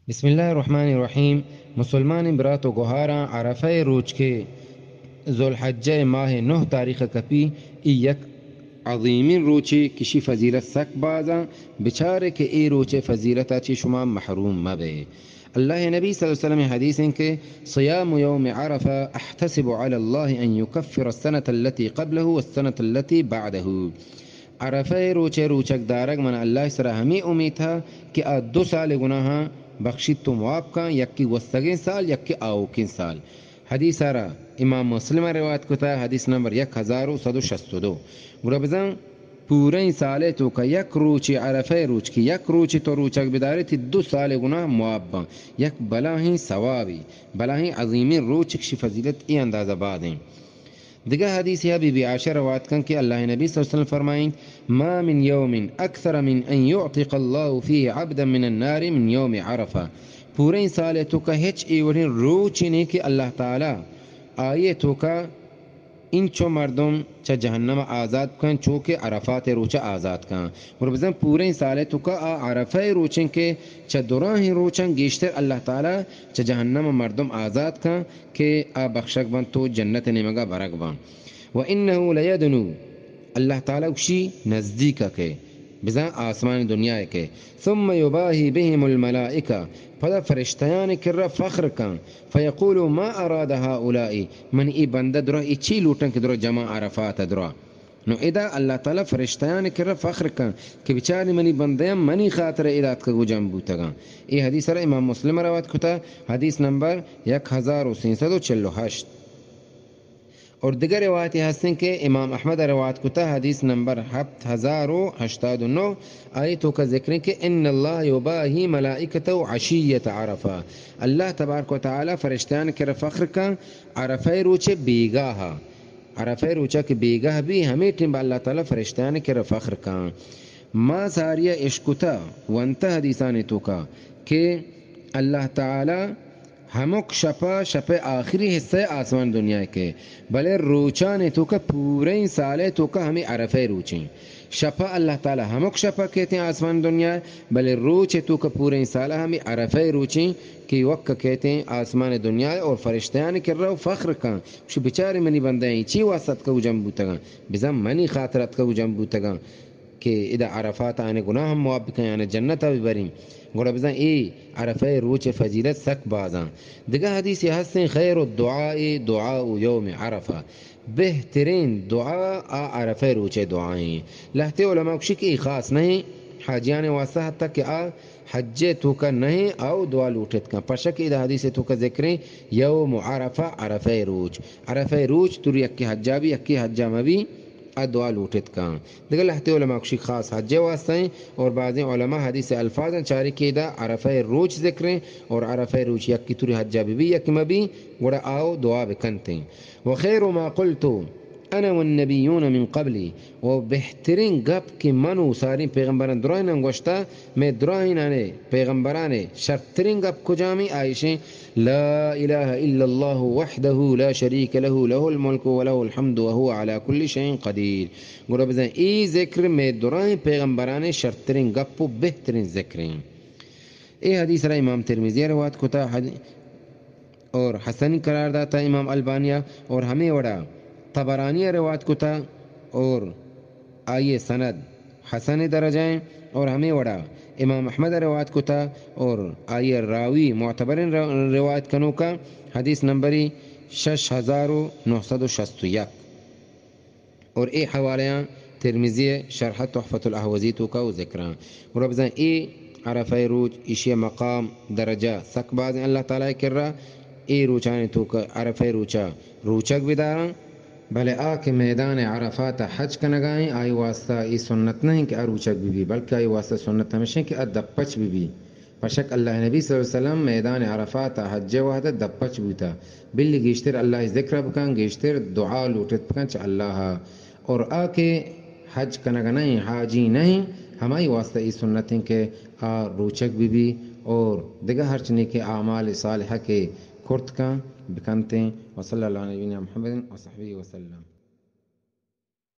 بسم اللہ الرحمن الرحیم۔ مسلمانیں برات و گوھاراں، عرفہ ءِ روچ کہ ذوالحجہ ءِ ماہ ءِ نہ تاریخ ءَ کپی، اے یک عظیمیں روچے کہ اشی فضیلت سک بازاں، بچارے کہ اے روچ ءِ فضیلت ءَ چہ شما محروم مہ بئے۔ اللہ ءِ نبی صلی اللہ علیہ وسلم ءِ حدیث ایں کہ صیام یوم عرفہ احتسب علی اللہ ان یکفر السنة التی قبلہ والسنة التی بعدہ۔ عرفہ ءِ روچ ءِ روچگ دارگ من اللہ ءِ سرا ہمے امیت ہا کہ آ دو سال ءِ گناہاں بخشیت و معاف کن، یکے گوستگیں سال، یکے آؤکیں سال۔ حدیث ءَ را امام مسلم ءَ روایت کتا، حدیث نمبر یک ہزار و صد و شست و دو۔ گڑا بزاں پوریں سال ءِ توکا یک روچے، عرفہ ءِ روچ کہ یک روچے تو روچگ بدارے، تئی دو سال ءِ گناہ معاف باں۔ یک بلاہیں ثوابے، بلاہیں عظیمیں روچ، اشی فضیلت اے اندازہ بازیں۔ دگہ حدیثے ءَ بی بی عائشہ روایت کن کہ اللہ ءِ نبی صلی اللہ علیہ وسلم فرمائیں، ما من یوم اکثر من ان یعتق اللہ فیہ عبدا من النار من یوم عرفہ۔ پوریں سال ءِ توکا ہچ اے وڑیں روچے نیں کہ اللہ تعالی آئی ءِ توکا انچو مردم چہ جہنم ءَ آزات کن، چو کہ عرفات ءِ روچ ءَ آزات کن۔ گڑا بزاں پوریں سال ءِ توکا آ عرفہ ءِ روچیں کہ چہ دراہیں روچاں گیشتر اللہ تعالی چہ جہنم ءَ مردم آزات کن کہ آ بخشگ بنت و جنت ءِ نیمگا برگ بنت۔ و انہ لیدنو، اللہ تعالی گوشی نزدیک ءَ کہ بزاں آسمان دنیا ءَ کہ، ثم یباہی بہم الملائکہ، پدا فرشتیان ءِ کرا فخر کن، فیقول ما اراد ہؤلاء، من اے بندہ درا اے چی لوٹن کہ درا جمع عرفات ءَ درا۔ نو ادا اللہ تعالی فرشتیان ءِ کرا فخر کن کہ بچارے منی بندیاں منی خاطر ءَ ادا اتکگ و جم بوتگاں۔ اے حدیث ءَ را امام مسلم ءَ روایت کتا، حدیث نمبر یک ہزار و سیصد و چل و ہشت۔ اور دگہ روایتے ہستیں کہ امام احمد ءَ روایت کتا، حدیث نمبر ہپت ہزار و ہشتاد و نو، آئی توکا ذکریں کہ ان اللہ یباہی ملائکتہ عشیۃ عرفہ، اللہ تبارک و تعالی فرشتیان ءِ کرا فخر کن عرفہ ءِ روچ ءِ بیگاہ ءَ۔ عرفہ ءِ روچا کہ بیگاہ بی، ہمے ٹیم با اللہ تعالی فرشتیان ءِ کرا فخر کن۔ ما ساریا اشکتا، ونتا حدیثانی توکا کہ اللہ تعالی ہمک شپا، شپ ءِ آخری حصہ ءَ آسمان دنیا ءَ کہ، بلے روچانی توکا پوریں سال ءِ توکا ہمے عرفہ ءِ روچیں۔ شپا اللہ تعالی ہمک شپا کیتیں آسمان دنیا ءَ، بلے روچ ءِ توکا پوریں سال ءَ ہمے عرفہ ءِ روچیں کہ وک کیتیں آسمان دنیا ءَ اور فرشتیان ءِ کرا و فخر کن۔ گوشی، بچارے منی بندہ ایں چی واسطہ اتکگ و جم بوتگاں؟ بزاں منی خاطر اتکگ و جم بوتگاں کہ ادا عرفات آنے گناہ ہم معاف بکن، آنے جنت ءَ ببریں۔ گڑا بزاں اے عرفہ ءِ روچ ءِ فضیلت سک بازاں۔ دگہ حدیثے ہستیں، خیر الدعاء دعاء یوم عرفہ، بہترین دعا آ عرفہ ءِ روچ ءِ دعائیں۔ لہتے علماء گوشی کہ اے خاص نہیں، حاجیان واسطہ حتی کہ آ حج ءِ توکا نہ ایں، آ و دعا لوٹت کن۔ پرچا کہ ادا حدیث ءِ توکا ذکریں یوم عرفہ، عرفہ ءِ روچ۔ عرفہ ءِ روچ توری یکے حجا بی، یکے حجا مبی، آ دعا لوٹت کن۔ دگہ لہتے علماء گوشی خاص حج ءِ واسطہ ایں، اور بعضیں علماء حدیث ءِ الفاظاں چاری کہ ادا عرفہ ءِ روچ ذکریں، اور عرفہ ءِ روچ یکے توری حجا بی بی، یکے مبی، گڑا آ و دعا بکنتیں۔ وخیر ما قلت انا والنبیون من قبلی، و بہترین گپ کہ من و ساریں پیغمبراں دراہیناں گوشتا، مئے دراہینانے پیغمبرانے شرترین گپ کجامیں؟ آ ایشیں، لا الہ الا اللہ وحدہ لا شریک لہ، لہ الملک و لہ الحمد و هو علی کل شیء قدیر۔ گڑا بزاں اے ذکر مئے دراہیں پیغمبرانے شرترین گپ و بہترین ذکریں۔ اے حدیث را امام ترمذی روایت کتا، حد-، اور حسن قرار داتا امام البانیہ، اور ہمے وڑا طبرانی روایت کتا اور آئی سند حسن درجہ ایں، اور ہمے وڑا امام احمد روایت کتا اور آئی راوی معتبریں ر-، روایت کنوکا حدیث نمبری شش ہزار و نو سد و شست و یک۔ اور اے حوالہ آں ترمذی ءِ شرح تحفۃ الاحوذی توکا و ذکراں۔ گڑا بزاں اے عرفہ ءِ روچ، ایشی ءِ مقام، درجہ سک بازیں اللہ تعالی ءِ کرا۔ اے روچانی توکا عرفہ ءِ روچا روچگ بداراں، بلے آ کہ میدان عرفات ءَ حج کنگا ایں، آئی واسطہ اے سنت نہ ایں کہ آ روچگ بہ بی، بلکہ آئی واسطہ سنت ہمیش ایں کہ آ دپچ بہ بی۔ پرچا کہ اللہ ءِ نبی صلی اللہ علیہ وسلم میدان عرفات ءَ حج ءِ وہد ءَ دپچ بوتا، بلی گیشتر اللہ ءِ ذکر ءَ بکن، گیشتر دعا لوٹت بکن چہ اللہ ءَ۔ اور آ کہ حج کنگ نہ ایں، حاجی نہ ایں، ہمائی واسطہ اے سنت ایں کہ آ روچگ بہ بی اور دگہ ہرچ نیکیں اعمال صالحہ کہ کرت کن بکنتیں۔ وصلی اللہ علی نبینا محمد وصحبہ وسلم۔